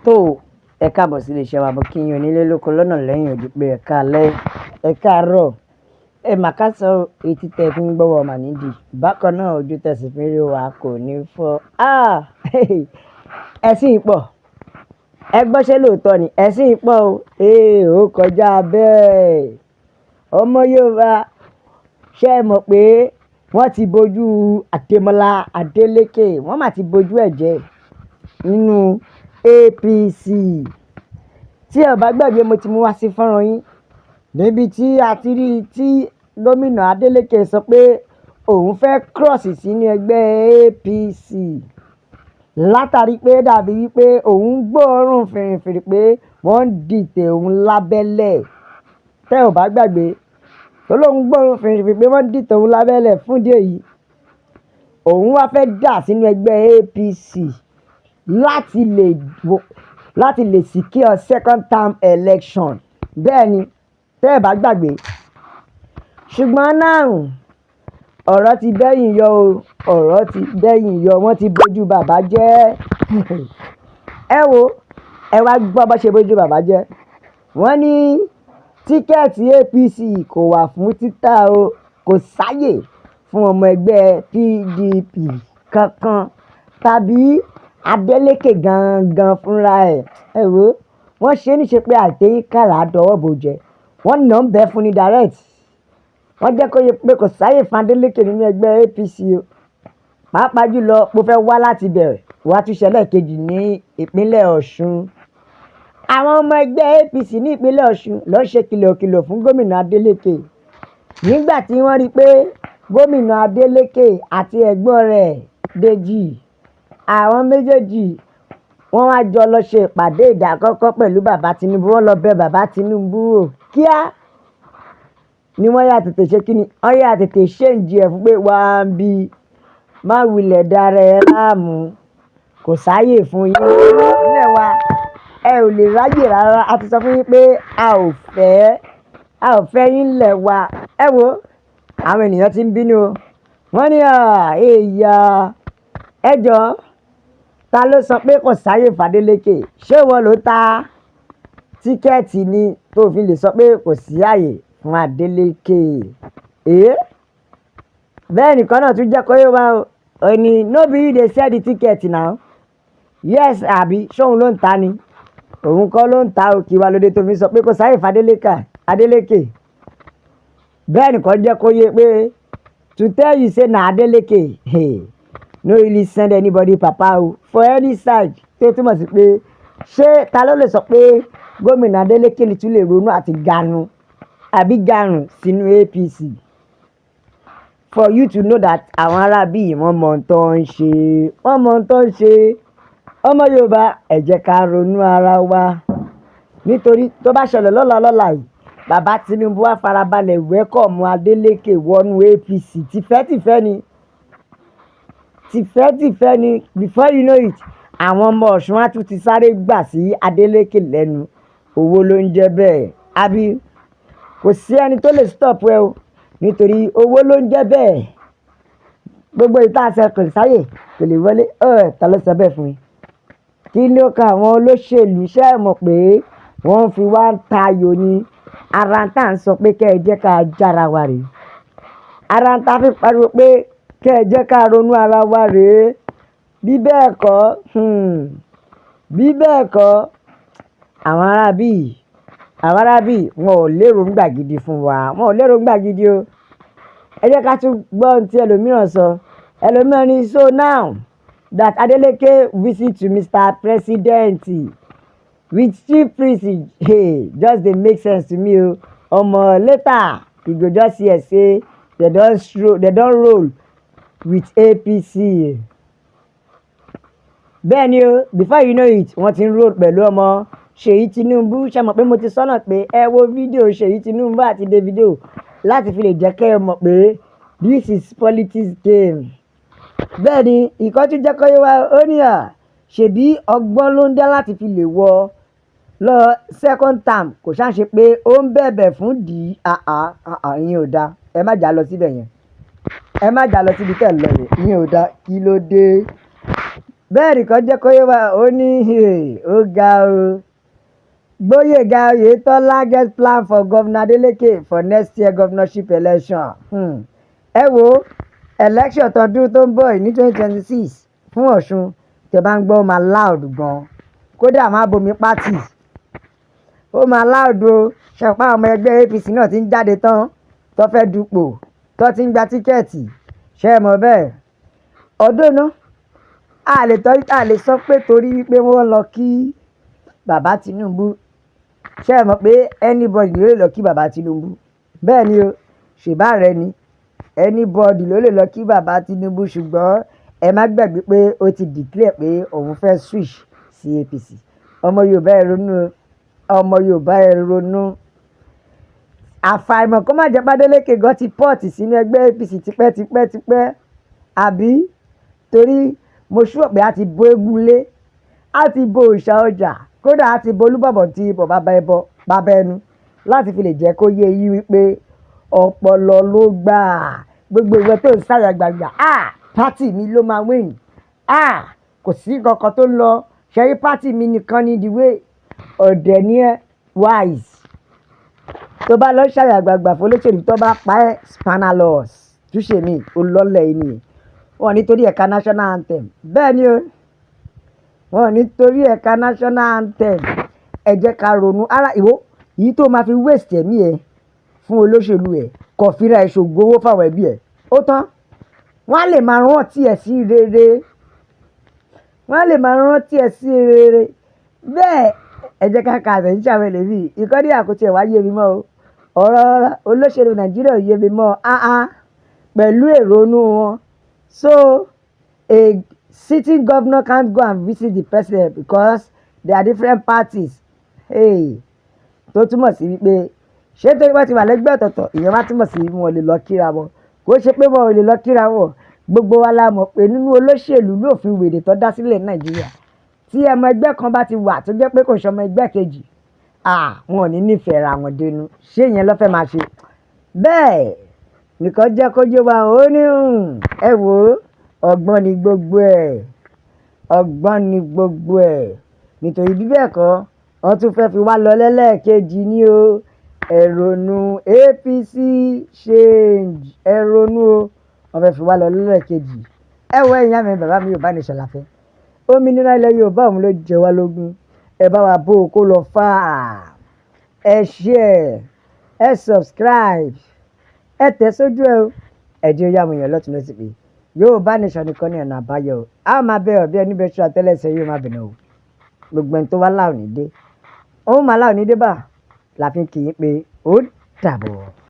Tó, ẹ káàbọ̀ sí iléeṣẹ́ wa. Mo kí yín onílé lóko lọ́nà lẹ́yìn odi pé ẹ káalẹ́, ẹ káàárọ̀, ẹ mà káàsán o. Etí tẹ fi ń gbọ́wọ́ mà nídìí. Bákan náà, ojú tẹ sì fi ń rí wa kò ní fọ́. Ah! Ẹ̀sìn pọ̀. Ẹ gbọ́, ṣé lóòótọ́ ni? Ẹ̀sìn pọ̀ o. Ee, ó kọjá bẹ́ẹ̀. Ọmọ Yorùbá, ṣé ẹ mọ̀ pé wọ́n ti bojú Adémọ́lá Adélékè, wọ́n mà ti bojú ẹ̀ jẹ́ nínú APC. Tí ẹ ò bá gbàgbé, mo ti mú wá sí fọ́nrán yín níbi tí a ti rí tí gómìnà Adeleke sọ pé òun fẹ́ cross sínú ẹgbẹ́ APC, látàrí pé dàbí wípé òun gbóòórùn fìrìfìrì pé wọ́n ń dìtẹ̀ òun lábẹ́lẹ̀. Tẹ́ ò bá gbàgbé, tó lóun gbóòórùn fìrìfìrì pé wọ́n ń dìtẹ̀ òun lábẹ́lẹ̀. Fún ìdí èyí, òun wá fẹ́ dà sínú ẹgbẹ́ APC láti lè secure second term election. Bẹ́ẹ̀ ni, tẹ́ ẹ̀ bá gbàgbé. Ṣùgbọ́n náà, ọ̀rọ̀ ti bẹ́yìn yọ o, ọ̀rọ̀ ti bẹ́yìn yọ. Wọ́n ti bójú bàbá jẹ́. Ẹ wo, ẹ wá gbọ́ bó ṣe bójú bàbá jẹ́. Wọ́n ní ticket APC kò wà fún títà o, kò sáàyè fún ọmọ ẹgbẹ́ PDP kankan tàbí Adeleke gangan fúnra ẹ̀. Ẹ wo, wọ́n ṣe é níṣe pé àìtẹ́yìnkàrà dọwọ́ bò jẹ́. Wọ́n nà ń bẹ́ fún ní direct. Wọ́n jẹ́ kó yé pé kò sáàyè fún Adeleke nínú ẹgbẹ́ APC o, pàápàá jùlọ mo fẹ́ wá láti bẹ̀rẹ̀ wá tún ṣẹlẹ̀ kejì ní ìpínlẹ̀ Ọ̀ṣun. Àwọn ọmọ ẹgbẹ́ APC ní ìpínlẹ̀ Ọ̀ṣun ló ṣe kìlọ̀kìlọ̀ fún gómìnà Adeleke nígbà tí wọ́n rí i pé gómìnà Adeleke àti ẹ̀gbọ́n rẹ̀ Dèjì, àwọn méjèèjì, wọ́n wá jọ lọ ṣe ìpàdé ìdákọ́ńkọ́ pẹ̀lú bàbá Tinubu. Wọ́n lọ bẹ bàbá Tinubu wò. Kíá ni wọ́n yà tètè ṣe kíni, wọ́n yà tètè change ẹ̀ fún pé wá ń bí má wulẹ̀ dára ẹ láàmú, kò sáàyè fún yín nílẹ̀ wa, ẹ ò lè ráyè rárá. A ti sọ fún yín pé a ò fẹ́ yín nílẹ̀ wa. Ẹ wo, àwọn ènìyàn ti ń bínú o. Wọ́n ní èèyà, ẹ jọ̀ọ́, ta ló sọ pé kò sáàyè f'Adélékè? Ṣé ìwọ ló ta ticket ni tó fi lè sọ pé kò sí àyè fún Adélékè? Èé, bẹ́ẹ̀ nìkan náà tún jẹ́ kó yé wa o. Ó ní no be you dey sell the ticket now? Yes, àbí ṣóun ló ń ta ni? Òun kọ́ ló ń ta o. Kí wá lóde tó fi sọ pé kò sáàyè f'Adélékè? Adélékè, bẹ́ẹ̀ nìkan jẹ́ kó yé pé to tell you say na Adeleke, hey, no really send anybody papa o for any side. Tó túmọ̀ sí pé, ṣé ta ló lè sọ pé gómìnà Adeleke tún lè ronú àti ganu àbí garùn sínú APC? For you to know that àwọn aráabí yìí, wọ́n mọ ohun tó ń ṣe, wọ́n mọ ohun tó ń ṣe. Ọmọ Yorùbá, ẹ jẹ́ ká ronú ara wa, nítorí tó bá ṣẹlẹ̀ lọ́la lọ́la yìí, bàbá Tinubu á farabalẹ̀ welcome Adeleke wọnú APC tìfẹ́tìfẹ́ ni, tìfẹ́tìfẹ́ ni. Before you know it, àwọn ọmọ Ọ̀ṣun á tún ti sáré gbà sí Adeleke lẹ́nu. Owó ló ń jẹ́ bẹ́ẹ̀, àbí kò sí ẹni tó lè stop ẹ o, nítorí owó ló ń jẹ́ bẹ́ẹ̀. Gbogbo ìta àṣẹ kò sáyè, kò lè wọlé ẹ. Ta ló sọ bẹ́ẹ̀ fún yín? Kí ló kan àwọn olóṣèlú? Ṣé ẹ mọ̀ pé wọ́n fi wá ń tayò ní ara tá à ń sọ pé kẹ́ ẹ jẹ́ ká jára wa rèé? Ara tá a fi pariwo pé kẹ́ ẹ jẹ́ ká ronú ara wa rèé. Bí bẹ́ẹ̀ kọ́, bí bẹ́ẹ̀ kọ́, àwọn aráabí wọn ò lérògbà gidi fún wa, wọn ò lérògbà gidi o. Ẹ jẹ́ ká tún gbọ́ ohun tí ẹlòmíràn sọ. Ẹlòmíràn ní, "So now that Adeleke visit to Mr. President with Chief Priest, hey, just dey make sense to me o. Omo, later you go just hear say dem don roll with APC." Bẹ́ẹ̀ ni o, before you know it, wọ́n ti ń roll pẹ̀lú ọmọ Ṣèyí Tinubu. Ṣe mọ̀ pé mo ti sọ́nà pé ẹ wo fídíò Ṣèyí Tinubu àti Davido láti fi lè jẹ́ kẹ́ ẹ mọ̀ pé this is politics game. Bẹ́ẹ̀ ni, ìkan tún jẹ́ kó yé wa. Ó ní à ṣèbí ọgbọ́n ló ń dá láti fi lè wọ lọ second term. Kò ṣáà ṣe pé ó ń bẹ̀bẹ̀ fún dì í. Àà àà, ìyẹn ò dáa. Ẹ má jà lọ síbẹ̀ yẹn, ẹ má jà lọ síbi tẹ́ ẹ̀ lọ yẹn, ìyẹn ò dáa. Kí ló dé? Bẹ́ẹ̀. Bẹ́ẹ̀ nìkan jẹ́ kó yé wa, ó ní ó ga o. Gboyega Oyetola get plan for Governor Adeleke for next year governorship election. Ẹ wo election tọdún tó ń bọ̀ yìí ní 2026 fún Ọ̀ṣun, tẹ́ bá ń gbọ́, ó máa loud gan. Kódà má bomi pátì, ó máa loud o. Ṣẹ̀pá ọmọ ẹgbẹ́ APC náà ti ń jáde tán, tó fẹ́ dupò, tó ti ń gba ticket. Ṣé ẹ mọ̀ bẹ́ẹ̀? Ọdún náà a lè tọ́, a lè sọ pé torí wípé wọ́n lọ kí bàbá Tinubu. Ṣé ẹ mọ̀ pé anybody ló lè lọ kí bàbá Tinubu? Bẹ́ẹ̀ ni o, ṣèbá rẹ ni, anybody ló lè lọ kí bàbá Tinubu. Ṣùgbọ́n ẹ má gbàgbé pé ó ti declare pé òun fẹ́ switch sí APC. Ọmọ Yorùbá, ẹ ronú o. Ọmọ Yorùbá, ẹ ronú. Àfàìmọ̀ kó má jẹ́ pé Adeleke gan ti port sínú ẹgbẹ́ APC tipẹ́ tipẹ́ tipẹ́, àbí? Torí mo sure pé a ti bo eégún lé, a ti bo òòṣà ọjà, kódà a ti bo olúbọ̀bọ̀ tí ibọ̀ bàbá ẹbọ bàbá ẹnu, láti fi lè jẹ́ kó yé yín wípé ọpọlọ ló gbà. Gbogbo ìwé tó ń sáyà gbàgbà, ah, party mi ló máa win, ah, kò sí kankan tó ń lọ ṣẹ́rí, party mi nìkan ní the way. Ọ̀dẹ̀ ni ẹ́ wise. Tó bá lọ ṣàyà gbàgbà fún olóṣèlú, tó bá pa ẹ́, spanner loss túṣe mi ò lọ́lẹ̀ yìí nìyẹn. Wọn nítorí ẹ̀ka national anthem. Bẹ́ẹ̀ ni o, wọn nítorí ẹ̀ka national anthem. Ẹ jẹ́ ká ronú ara ìwọ yìí tó máa fi waste ẹ̀mí ẹ̀ fún olóṣèlú ẹ̀, kò fira ẹ̀ ṣògo owó fáwọn ẹbí ẹ̀. Ó tán, wọ́n á lè máa rántí ẹ̀ sí rere, wọ́n á lè máa rántí ẹ̀ sí rere. Bẹ́ẹ̀, ẹ jẹ́ ká ka àtẹ̀jíṣẹ́ àwọn ẹlòmíì. Ìkọ́ni àkótí ẹ̀ wá yé mi mọ́ o. Ọ̀rọ̀ olóṣèlú Nàìjíríà ò yé mi mọ́ áá pẹ̀lú èrònú wọn. So a sitting governor can't go and visit the president because they are different parties. Hey, tó túmọ̀ sí wípé ṣé torí wọ́n ti wà lẹ́gbẹ́ ọ̀tọ̀ọ̀tọ̀, ìyẹn wá túmọ̀ sí wọn lè lọ kíra wọn? Kò ṣe pé wọn ò lè lọ kíra wọn. Gbogbo wa la mọ̀ pé nínú olóṣèlú, lófin wèrè tó dá sílẹ̀ ní Nàìjíríà, tí ọmọ ẹgbẹ́ kan bá ti wà tó jẹ́ pé kò ṣọmọ ẹgbẹ́ kejì, ah, wọn ò ní nífẹ̀ẹ́ ra wọn dénú. Ṣé ìyẹn ló fẹ́ máa ṣe? Bẹ́ẹ̀ nìkan jẹ́ kó yé wa. Ó ní ẹ wò ó, ọgbọ́n ni gbogbo ẹ̀, ọgbọ́n ni gbogbo ẹ̀, nítorí bí bẹ́ẹ̀ kọ́, wọ́n tún fẹ́ fi wá lọ lẹ́lẹ́ẹ̀kejì ní o. Ẹ ronú. APC change, ẹ ronú o. Wọ́n fẹ́ fi wá lọ lẹ́lẹ́ẹ̀kejì. Ẹ wọ ẹ̀yìn àmì bàbá mi, Yorùbá Nation la fẹ́. Òmìnira ilẹ̀ Yorùbá, òun ló jẹ wá lógún. Ẹ bá wa bó o kó lọ fà á. Ẹ share, ẹ subscribe, ẹ tẹ̀ sójú ẹ o. Ẹ jẹ́ ó yá àwọn èèyàn lọ́tún lọ́sì pé Yorùbá Nation nìkan ní ọ̀nà àbáyọ o. A máa bẹ ọ̀bí ẹni bẹ́ẹ̀ ṣú àtẹ́lẹsẹ̀ yóò máa bẹ̀rẹ̀ o. Gbogbo ẹni tó wá láò ní dé, òun máa láò ní dé bá la fi ń kì í pé ó dàbọ̀.